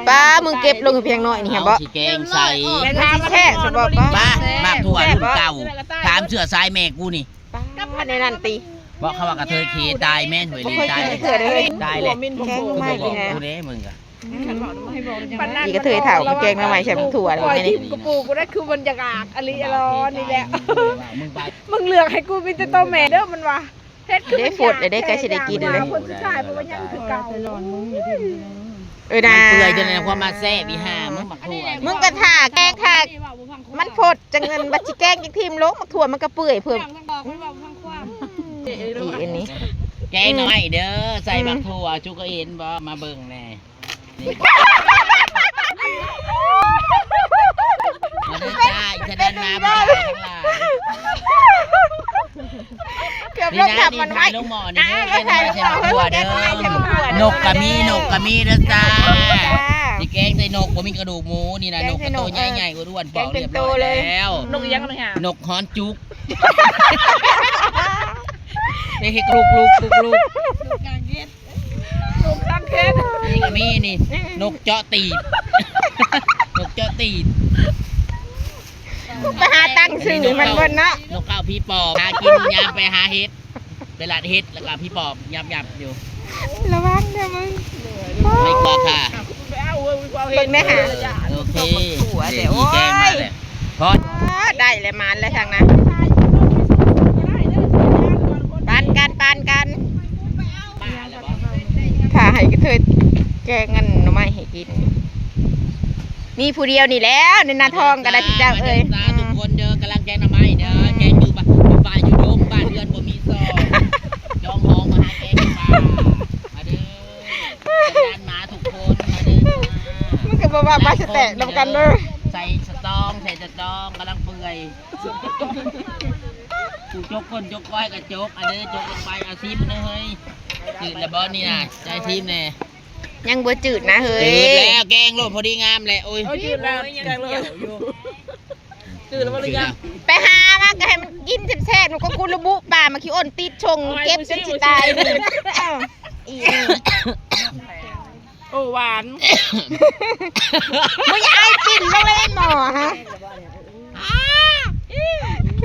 ປ້າ ມຶງເກັບລົງໃຫ້ພຽງນ້ອຍນີ້ຫັ້ນບໍ? ເອົາຊິແກງໃສ່ ມັນຊິແຊບຊັ້ນບໍປ້າ? ປ້າ ໝາກຖົ່ວລຸ້ນເກົ່າ ຖາມເຊື້ອສາຍແມ່ກູນີ້ ປ້າ ໃນນັ້ນຕິ? ເພາະເຂົາວ່າກະເທີຍເຄຕາຍແມ່ນຫວຍລີຕາຍ ຕາຍແລ້ວ ແກງໜໍ່ໄມ້ນີ້ນະ ກູເດ້ມຶງກະ ອີກະເທີຍເຖົ້າແກງໜໍ່ໄມ້ໃສ່ໝາກຖົ່ວນີ້ ກະປູກໄດ້ຄືມັນຢາກອາກອະລີອະລໍນີ້ແຫຼະ ມຶງເລືອກໃຫ້ກູມີແຕ່ໂຕແມ່ເດີ ມັນວ່າ ເຮັດຄືເດ້ ຟົດເດ້ ໃກ້ຊິໄດ້ກິນເລີຍ ຄົນສຸດທ້າຍບໍ່ວ່າຍັງຄືເກົ່າ ເອີນາ ມັນເປື່ອຍຈົນໃນຄວາມມາແຊບ ອີຫ່າ ມຶງໝາກຖົ່ວ ມຶງກະຖ້າແກງຖ້າມັນຟົດ ຈັ່ງນັ້ນບັດຊິແກງຈັ່ງຖິ້ມລົງ ໝາກຖົ່ວມັນກະເປື່ອຍເພີ່ມ ອີອັນນີ້ ແກງໜໍ່ໄມ້ເດີ ໃສ່ໝາກຖົ່ວ ຈຸກກໍເຫັນບໍ່ ມາເບິ່ງແນ່. ມາເດີຈ້າ ອີສະແດນນາ ຜູ້ຊາຍທັງຫຼາຍ ເກືອບລົງທັບມັນໄວ້ ນີ້ນະ ນີ້ຖ່າຍລົງໝໍ້ນີ້ເດີ ແກງໜໍ່ໄມ້ໃສ່ໝາກຖົ່ວເດີ ນົກກະມີ ນົກກະມີເດີຈ້າ ຊິແກງໃສ່ນົກ ບໍ່ມີກະດູກໝູ ນີ້ນະ ນົກກະໂຕໃຫຍ່ໆ ອ້ວນໆ ປອກຮຽບຮ້ອຍແລ້ວ ນົກອີ່ຫຍັງ ນົກຫອນຈຸກ ເຮັດລຸກໆ ລຸກໆ ກາງເຮັດ ນົກກາງເຮັດ ນີ້ກະມີນີ້ ນົກເຈາະຕີບ ນົກເຈາະຕີບ ໄປຫາຕັ້ງຊື່ມັນເບິດເນາະ ນົກເຂົ້າຜີປອບ ຫາກິນຍາມໄປຫາເຫັດ ໄປລັກເຫັດ ແລ້ວກະຜີປອບຫຍັບໆຢູ່ ລະວັງເດີມຶງ ໄປກວ່າຄ່າ ເບິ່ງແນ່ຫາ ໂອເຄ ແກງມາແລ້ວ ພໍ ໄດ້ແລ້ວ ມານແລ້ວທາງນັ້ນ ປານກັນ ປານກັນ ຖ້າໃຫ້ກະເທີຍແກງອັນໜໍ່ໄມ້ໃຫ້ກິນ ມີຜູ້ດຽວນີ້ແຫຼ້ວ ໃນໜ້າທ້ອງກະໄດ້ ພີ່ເຈົ້າເອີຍ ມາເດີຈ້າ ທຸກຄົນເດີ ກຳລັງແກງໜໍ່ໄມ້ເດີ ແກງຢູ່ບ້ານ ຢູ່ປ່າຢູ່ດົງ ບ້ານເຮືອນບໍ່ມີຊອກ ຈອງຫ້ອງມາຫາແກງຢູ່ປ່າ ມາເດີ ສັນດານໝາທຸກຄົນ ມາເດີ ມຶງກະບໍ່ວ່າ ມາສະແຕກນຳກັນເດີ ໃສ່ສະຕອງ ໃສ່ສະຕອງ ກຳລັງເປື່ອຍ ຜູ້ຈົກກົ້ນຈົກກ້ອຍກະຈົກ ອາເດີ ຈົກລົງໄປ ເອົາຊີມເດີເຮີ້ຍ ຈືດແລ້ວບໍ່ນີ້ນະ ໃຈຊີມແນ່ ຍັງບໍ່ຈືດນະເຮີ້ຍ ຈືດແລ້ວ ແກງໂລດ ພໍດີງາມແຫຼະ ໂອ້ຍ ເອົາຈືດແລ້ວ ແກງໂລດ ຈືດແລ້ວບໍ່ຫຼືຍັງ ໄປຫາມາກະໃຫ້ມັນກິນແຊບໆ ມັນກະກຸລະບຸ ປາມາຂີ້ອົນຕິດຊົງ ເຈັບຈົນຊິຕາຍ ເອົາ ອີ ໂອ້ ຫວານ ມຶງຢ່າໄອປິ່ນລົງເລີຍໝໍ້ຮະ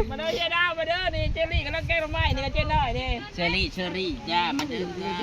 ມາເດີເຈດາວ ມາເດີ ນີ້ເຈລລີ້ກຳລັງແກງໜໍ່ໄມ້ ນີ້ກະເຈນ້ອຍນີ້ ເຊີລີ້ ເຊີລີ້ຈ້າ ມາເດີຈ້າ